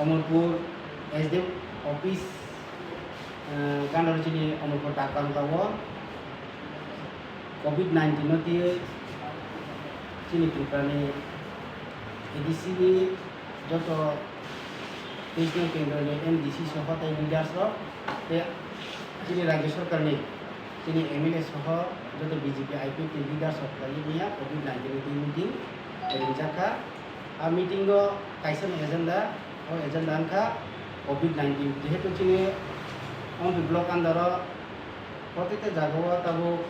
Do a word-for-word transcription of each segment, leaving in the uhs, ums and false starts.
Amarpur S D M office, eh, gandaro chini Amarpur dak bangla o covid nineteen no twiwi chini Tripura ni A D C ni joto teis nong kendro ni M D C soho tei leaders rok tei chini rajya sarkar ni chini M L A soho joto B J P I P F T ni leaders rok khlaiwi miya covid nineteen ni twi meeting ringjak kha. A meeting o kaisa ni agenda, o agenda wngkha covid nineteen. Jehetu chini Ompi block under o protekta jaga o tabuk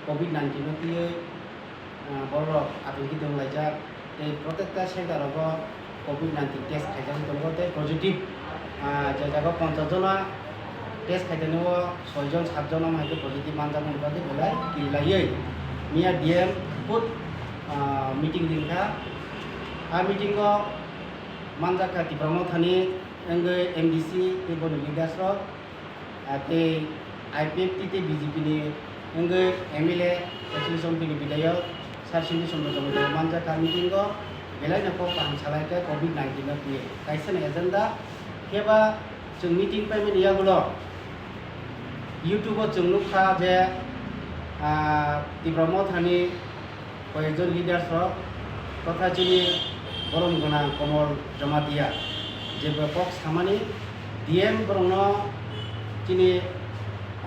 covid nineteen no twiwi, ah, borok atongki tonglaijak tei protekta center rogo covid nineteen test khaijagwi tongo tei positive, ah, je jaga ponchash jona test khaijani o soi jon, sat jon wng hai khe positive manjakmani bagwi belai kirilaiwi miya D M khud, ah, meeting ringkha. A meeting o manjakha Tipra Mothani wngwi M D C tei boni leaders rok, ah, tei I P F T tei B J P ni wngwi M L A, Association Committee ni bidayok Sir Sindhu Chandra Jamatia manjakha meeting o belai no kok kaham salai khe covid nineteen no twiwi kaisa ni agenda. Khe ba chwng meeting paimani yagulo YouTube o chwng nukha je, ah, Tipra Mothani koyekjon leaders rok totha chini borom gwnang Komol Jamatia jeba kok samani D M borokno chini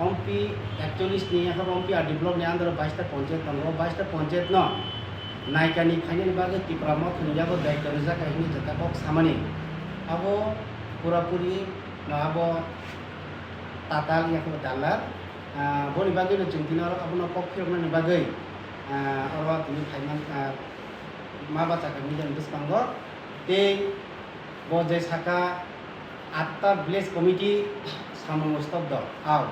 Ompi ekchollish ni, ekha Ompi R D block ni under o bais ta ponchayat tongo, bais ta ponchayat no naikani khainani bagwi Tipra Mothani yago daityo rijak hai hwnwi jeta kok samani. Abo pura puri no abo tatal yakho dalar. Ah, boni bagwi no chwng tini oro abono kok phiroknani bagwi, ah, oro tini phaiman, ah, ma bacha kha media ni bwskango. Tei bo je saka atta village committee samung stop do, au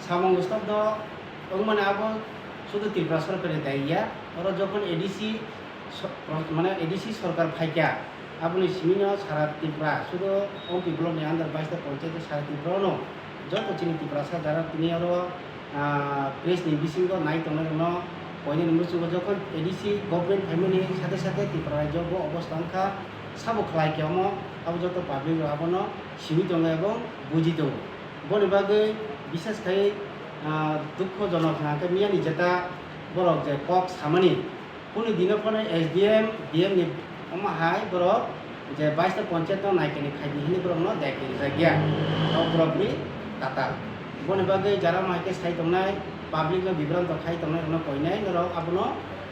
samung stop do wngmani abo sudu Tripura sorkar ni dai ya. Oro jokhon A D C so-, mane A D C sorkar phaikha, aboni simino sara Tripura, sudu Ompi block ni under bais ta ponchayat sara Tripura no joto chini Tiprasa jara tini oro, ah, press ni bisingo nai tongnai rokno koinani muchungo jokhon A D C government phaimani sate sate Tripura rajyo bo obostha wngkha, sabo khlai khe omo abo joto public rok abono simi tongo ebong buji tongo. Boni bagwi bishes khai, ah, dukho jonok hwnkhe miyani jeta borok je kok samani. Kunu dino phano S D M, D M ni omo hai borok je bais ta ponchayat no naikani khaidi hini borok no daikhe rijak ya. O borok ni tatal. Boni bagwi jara omo hai khe sai tongnai, public no bibranto khai tongnai rok no koinai norok abono,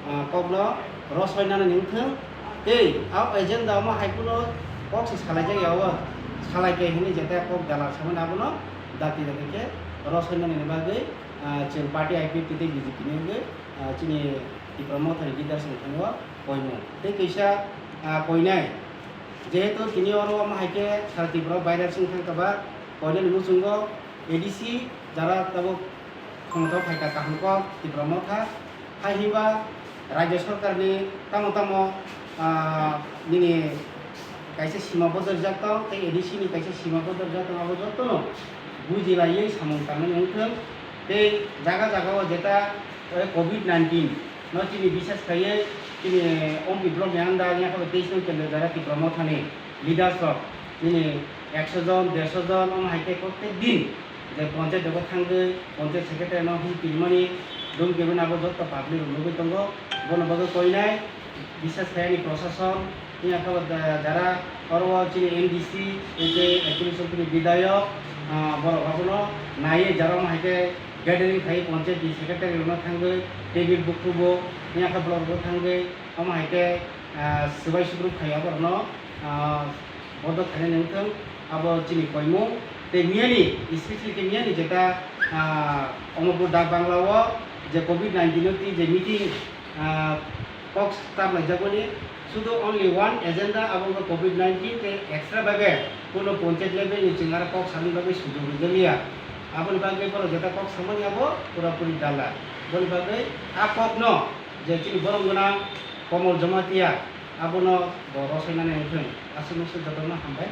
ah, kok no rosoi nani nung thung. Tei a agenda omo hai kuno kok se salai jak ya o salai khe hini jeta kok dalal samani abono dati dati khe rosoi nani bagwi, ah, chwng party I P F T tei B J P ni wngwi, ah, chini Tipra Mothani leaders ni thani o koimung. Tei kaisa, ah, koinai. Jehetu tini oro omo hai khe sara Tripura virus wng thang kha ba, koinani muchungo A D C jara tabuk khongothok phaikha kaham kok Tipra Motha. Hai hinba rajya sarkar ni tamo tamo, ah, nini kaisa sima bodol rijak tong, tei A D C ni kaisa sima bodol rijak tong, abo jotono buji laiwi samung tangnani wng thung. Tei jaga jaga o jeta, eh, covid nineteen no chini bisas khaiwi chini Ompi block ni under ni akhoro teis nong kendro jara Tipra Motha ni leaders rok nini ekso jon, derso jon, omo hai khe protek din je ponchayat o thangwi ponchayat secretary no hum kirimani, dum kirimani abo joto public rok nugwi tongo. Bono bagwi koinai bisas khaiyani prosason, Phiya khe bo da-, jara oro o chini M D C tei actually chini bidayok, ah, borok abono naiwi jara omo hai khe gathering khai ponchayat ni secretary rokno thangwi table bukhugo, phiya khe borok rok thangwi omo hai khe, ah, swbai sukruk khai aborokno, ah, bodol khainani wngthung abo chini koimung. Tei miyani, especially khe miyani jeta, ah, Omorpur Dak Bangla o je covid nineteen o twi je meeting, ah, kok start laijak mani, sudu only one agenda, abo wngkha covid nineteen tei extra bagwi kuno ponchayat level ni chwng aro kok samani bagwi sujok rijak liya. Aboni bagwi bono jeta kok samani abo pura puri dala. Boni bagwi a kok no je chini borom gwnang Komol Jamatia abono bo rosai nani wngthung. Aswk no se jotono hambai.